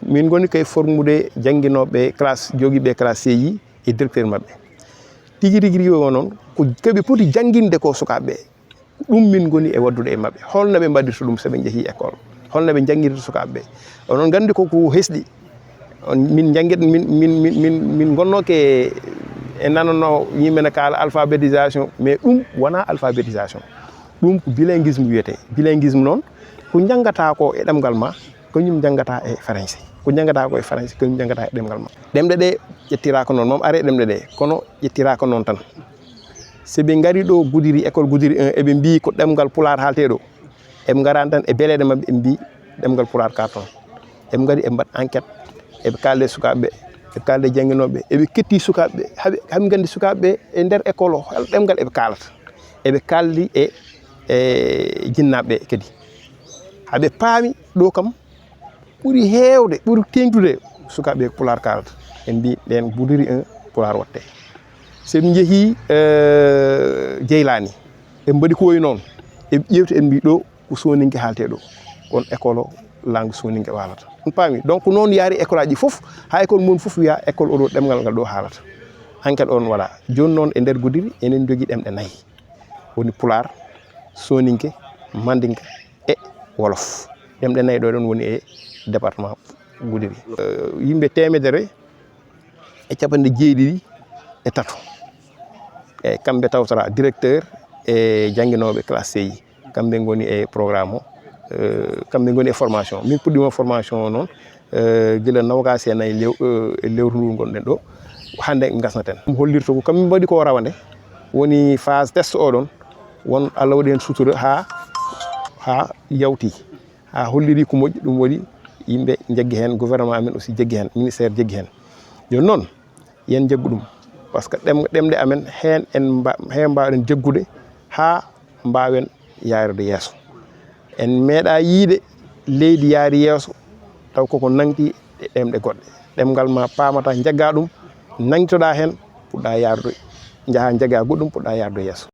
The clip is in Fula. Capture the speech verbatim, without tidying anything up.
Min ngoni koye formude jannginooɓe classe, jogiiɓe classe C I e directeur maɓɓe. Tigi rigi rigi o noon, ko, ko ɓe poti jannginde ko sukaaɓe ɓe. Ɗum min ngoni e waɗdude e maɓɓe. Holno ɓe mbaɗirta ɗum so ɓe njehii école? Holno ɓe njanngirta sukaaɓe ɓe? Onon nganndi ko ko hesɗi. On, min njanngir-, min, min, min, min, min ngonnooke e nanano yimɓe ne kaala alphabétisation, mais ɗum wonaa alphabétisation. Ɗum ko bilinguisme wiyetee. Bilinguisme noon, ko njanngataa ko e ɗemngal ma, ko ñum njanngataa e français. Ko njanngataa ko e français, ko ñum njanngataa e ɗemngal ma. Ɗemɗe ɗe ƴettiraaka noon, mom are ɗemɗe ɗe, kono ƴettiraaka noon tan. So ɓe ngari ɗo Gudiri, école Gudiri un, eɓe mbiyi ko ɗemngal Pulaar haaltee ɗo. Eɓe ngaraani tan e beleeɗe maɓɓe, eɓe mbiyi ɗemngal Pulaar ka toon. Eɓe ngari, eɓe mbaɗa enquête, eɓe kaalda e sukaaɓe ɓe, eɓe kaalda e jannginooɓe ɓe, eɓe ketti sukaaɓe ɓe, haɓe, haɓe nganndi sukaaɓe ɓe e nder école o, hol ɗemngal eɓe kaalata. Eɓe kaaldi e, e jinnaaɓe ɓe kadi. Haɓe paami ɗo kam, ɓuri heewde, ɓuri teeŋtude sukaaɓe Pulaar kaalata. En mbi ɗeen Gudiri un Pulaar waɗtee. So ɓe njehii, eh, Jeylaani, ɓe mbaɗi ko wayi noon. Ɓe ƴeewti, ɓe mbi ɗo ko Sooninke haaltee ɗo. Kono école o, langue Sooninke o haalata. On paami? Donc, noon yaari école aji fof, haa école mon fof wiya école oɗo ɗemngal ngal ɗo haalata. Enquête on waɗaa. Jooni noon e nder Gudiri, enen njogii ɗemɗe nayi. Woni Pulaar, Sooninke, Mandinka e Wolof. Ɗemɗe nayi ɗo ɗon woni e département Gudiri. Eh, yimɓe teemedere e capanɗe jeeɗiɗi e tato. Eeyi, kamɓe tawtoraa, directeur e jannginooɓe classe C I. Kamɓe ngoni e programme o, eh, kamɓe ngoni e formation. Min puɗɗiima formation o noon, eh, gila noogaas e nayi lew-, eh, e lewru ndu ngonɗen ɗo, hannde ngasnaten. Ɗum hollirta ko kamɓe mbaɗi ko rawande, woni phase test o ɗon, won Allah waɗi heen sutura haa, haa yawti, haa holliri ko moƴƴi, ɗum waɗi yimɓe njaggi heen, gouvernement amen aussi jaggi heen, ministère jaggi heen. Jooni noon, yen jaggu ɗum, par ce que ɗem-, ɗemɗe amen heen en mba-, heen mbaawɗen jaggude haa mbaawen yaarude yeeso. En meeɗaa yiyde leydi yaari yeeso taw koko nangti e ɗemɗe goɗɗe. Ɗemngal ma paamataa, njaggaa ɗum, nangtoɗaa heen, puɗɗaa yaarude, njahaa njaggaa goɗɗum, puɗɗaa yaarude yeeso.